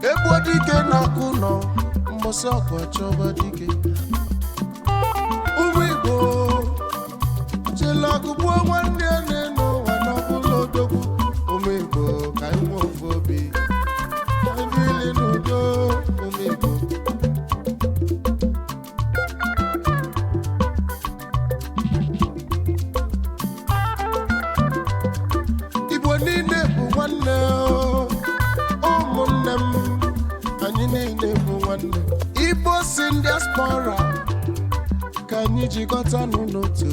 Egbuo dike na-akwụ nọ mbọsị ọkụ achọba dike. Ụmụ Igbo chilọgụ gbuo nwanne ya na-enu ụwa n'ọbụla odogwu. Ụmụ Igbo, ka anyị nwee ofu obi, ka anyị bili n'udo. Ụmụ Igbo, Igbo niile bụ nwanne o. Ụmụnne m, anyị niile bụ nwanne. Igbo si diaspora, ka anyị jikọta n'otu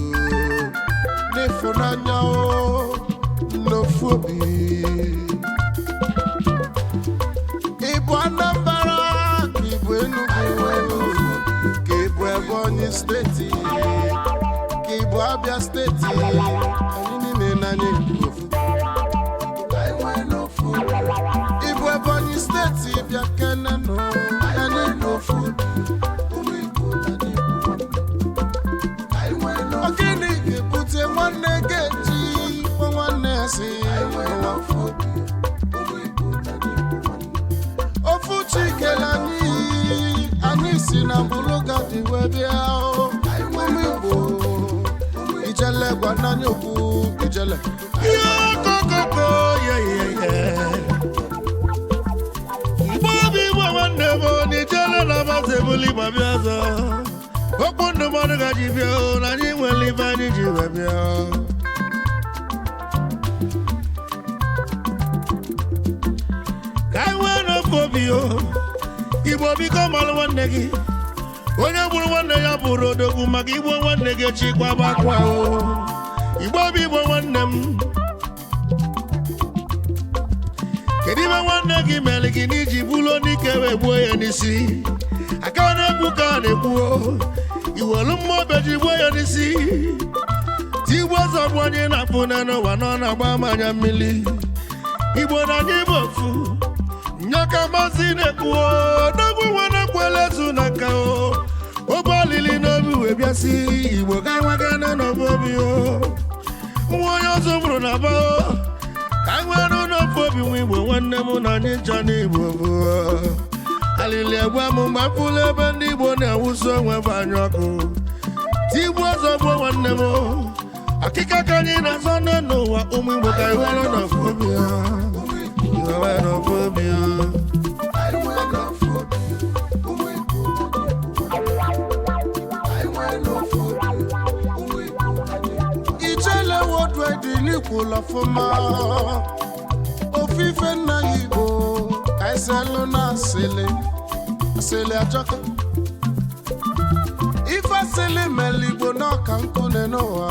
n'ịfụnanya o, n'ofu obi. Ịbụ Anambra ka ịbụ Enugu, ka ịbụ Ebonyi steeti, ka ịbụ Abia steeti, anyị niile na anyị bụ ofu. Ịbụ Ebonyi steeti, bịa kenenụ, anyị bụ ofu. Ọ gịnị ga-ebute nwanne ga-eji kpọ nwanne ya si ụwa? Ofu chi kele anyị, anyị si na gbụlụgadi wee bịa o. Ụmụ Igbo, ijele gwa n'anya okwu ijele. Ihe okokoko yeyeye, mgbe obi igbo nwanne m n'ijele na amasị ebuli igbo bịa ọzọ. Okwu ndụmọdụ ga ji bịa o, na anyị nwere ibe anyị ji wee bịa. Ka anyị nwee n'ofu obi o. Igbo, biko malụ nwanne gị. Onye gburu nwanne ya bụrụ odogwu, maka igbo nwanne gị echi kwaba akwa o. Igbo bụ igbo nwanne m. Kedu ibe nwanne gị mere gị n'iji bụrụ n'ike wee gbuo ya n'isi? Aka na-ekwu ka a na-ekwu o. Iwelu mma obeji gbuo ya n'isi, tigbuo ọzọ bụ onye na-apụ n'ụwa nọ na-agba mmanya mmiri. Igbo na anyị bụ ofu nyaka. Masị na-ekwu odogwu nwere kwele ezu na nka o obe olili n'obi wee bịasị. Igbo ka anyị nwega n'obu obi o. Nwa onye ọzọ mụrụ na ba o, ka anyị nwere n'ofu obi. Nwa Igbo nwanne m, na anyị ncha n'Igbo bụ alili egwe m mgbe mfụlụ ebe ndị Igbo na-ewuso onwe bụ anya ọkụ, tigbuo ọzọ gbuo nwanne m. Akịka ka anyị na-azọ n'ụwa. Ụmụ Igbo, ka anyị nwere n'ofu obi ya. Nwere n'ofu obi ya. Ijele wodwe dị n'ikwulu ọfụma. Ofufe nna ya, Igbo, ka eselu na asịlị. Asịlị ajọka. Ife asịlị mere Igbo n'ọka nkune n'ụwa.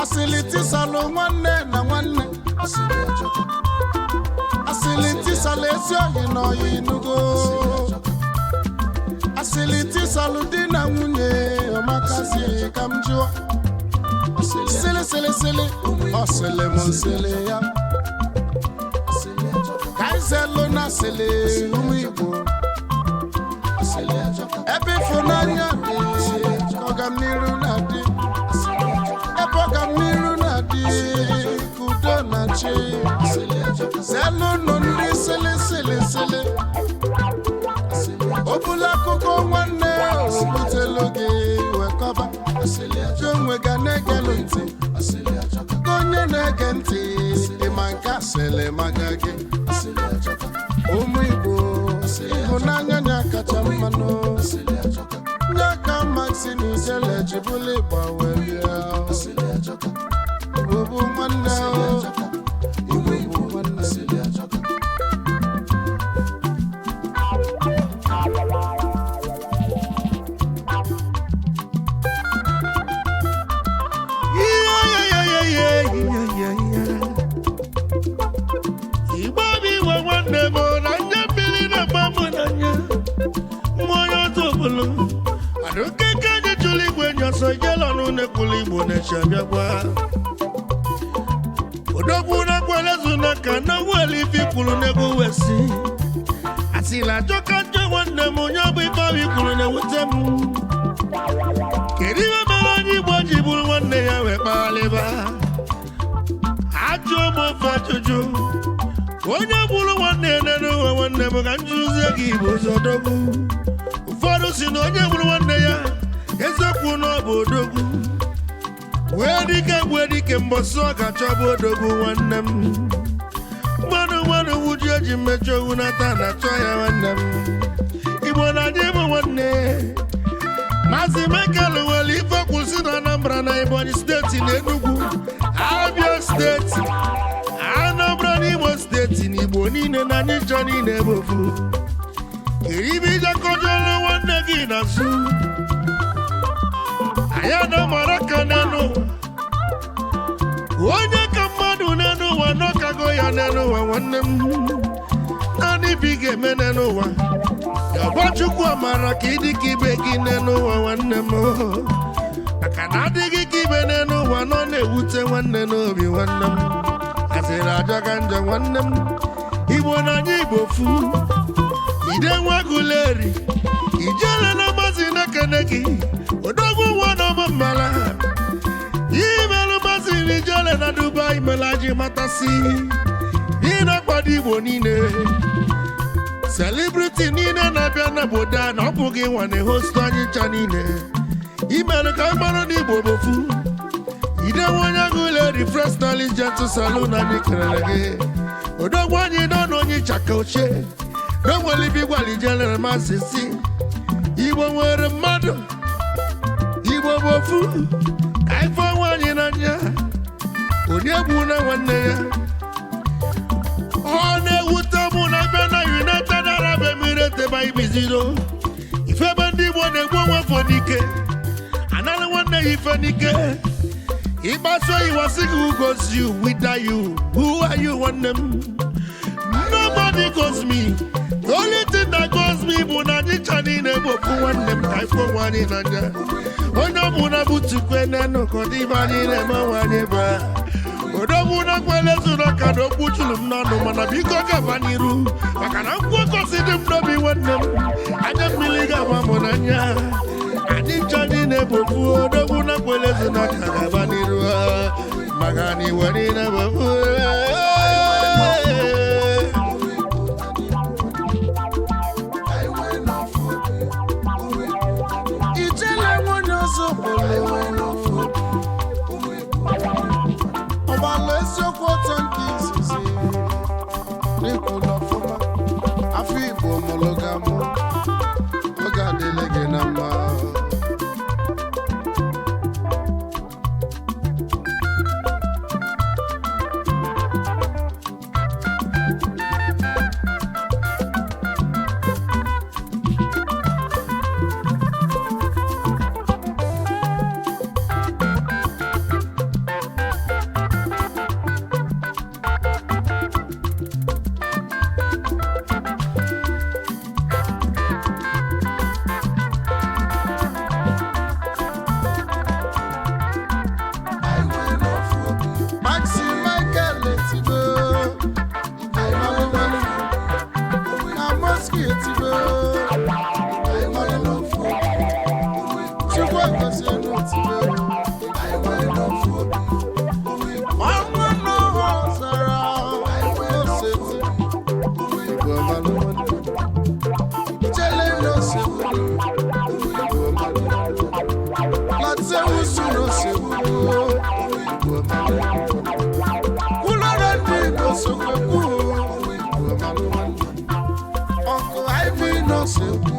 Asịlị tisalụ nwanne na nwanne. Asịlị ajọka. Asịlị tisalụ ezi oyi na oyi nugo. Asịlị tisalụ di na nwunye. Ọmakazi ka m jụọ. Sịlị sịlị sịlị, ọsịlị m sịlị ya. Ka anyị na asịlị. Ụmụ Igbo, ebe ịfụnanya dị ka ọganiru na-adị. Ebe ọganiru na-adị ka udo na-achị. Zelụnụ ndị sịlị sịlị sịlị. Obula akụkọ nwanne obutelu gị wekọba ji onwe ga na-egelụ ntị ka onye na-ege ntị ịma nke asịlị maka gị. Ụmụ Igbo, ịhụnanya nya kacha mmanụ nye ka Maxi na Ijele ji bụlụ ịgba wee bịa. Igbo bụ nwanne o. Igbo bụ nwanne. abịakwa. Odogwu na-akwelezu n'aka na nwere ife kwuru n'ego wesi. Asịla ajọka njọ nwanne m, onye ọ bụ ife ahụ ikwuru na-ewute m. Kedu ihe mere onye Igbo ji bụrụ nwanne ya wee kpaghalịba? Ajụọ m ofe ajụjụ. Onye gburu nwanne ya n'elu ụwa, nwanne m, ka njụzie gị, Igbo ụzọ odogwu. Ụfọdụ si na onye gburu nwanne ya, eziokwu na ọ bụ odogwu. Wee dike gbue dike mbọsị ọ ga-achọbụ odogwu nwanne m. Mmanụ mmanụ wuju eji mmejọ owu nata na-achọ ya nwanne m. Igbo na adị bụ nwanne. Maazị Michael nwere ife kwụsị na Anambra na Ebonyi steeti na Enugu, Abia steeti, Anambra na Imo steeti na Igbo niile na anyị ncha niile bụ ofu. Kedu ibe ijekọjọlụ nwanne gị n'azụ? Anyị na mara ka n'elu onye ka mmadụ n'elu ụwa n'ọkago ya n'elu ụwa nwanne m. Naanị ibe ị ga-eme n'elu ụwa, yọba Chukwu amara ka ịdị ka ibe gị n'elu ụwa nwanne m, maka na adịghị ka ibe n'elu ụwa nọ na-ewute nwanne n'obi nwanne m. Asịrị ajọka njọ nwanne m. Igbo na anya Igbo fu ide nwaguleri ijele na mazi na-ekene gị odogwu nwa na ọma mmala imelụ mazi na ijele na Dubai mela ji matasị ị na-akwado Igbo niile, celebrity niile na-abịa na obodo a na ọ bụghị nwa na-ehostu anyị ncha niile imelụ ka mmanụ na Igbo bofu idewe onye agụleri Fresh Knowledge Gentle Saloon. Anyị kelere gị odogwu anyị nọ na onye ịchaka ochie na onwere ibe igwali masị si Igbo nwere mmadụ, Igbo bụ ofu, ka ife onwe anyị n'anya, onye gbu na nwanne ya. Ọ na-ewute mụ na bịa na United Arab Emirates ebe anyị biziro ife ebe ndị Igbo na-egbu onwe fọ n'ike, anara nwanne ya ife n'ike, ịgbaso iwasị gị who goes you without you, who are you nwanne m? Nobody goes me. The only thing that goes me bụ na anyị ncha niile bụ ofu nwanne m, ka ife onwe anyị n'anya. Onye ọbụla butukwe n'enu ka ọ dị ibe anyị na-eme onwe anyị bụ odogwu na nkwele zuru aka na okwu juru m n'ọnụ, mana biko gaba n'iru maka na nkwekọsị dị m n'obi nwanne m, anya mmiri ga-agba m n'anya. Anyị ncha niile bụ ofu. Odogwu na nkwele zuru aka, gaba n'iru maka na iwe niile bụ ofu. Ijele nwunye ọzọ bụrụ ọgbala eziokwu ọtọ nke izizi n'ikwulu ọfụma. Afọ Igbo mụrụ gị amụ, oge adịla gị na mma. Maxi Michael etigo Igbo malụmalụ, Amoski etigo Igbo malụmalụ, Chukwu egozienu etigo Ọnwụ n'ụwa zara oseti Igbo malụmalụ, Chele n'osegbu Igbo malụmalụ, Latewusu n'osegbu Igbo malụmalụ, Kwulọrọ ndị Igbo sokwe kwuo Igbo malụmalụ, Ọkụ ibi n'osegbu.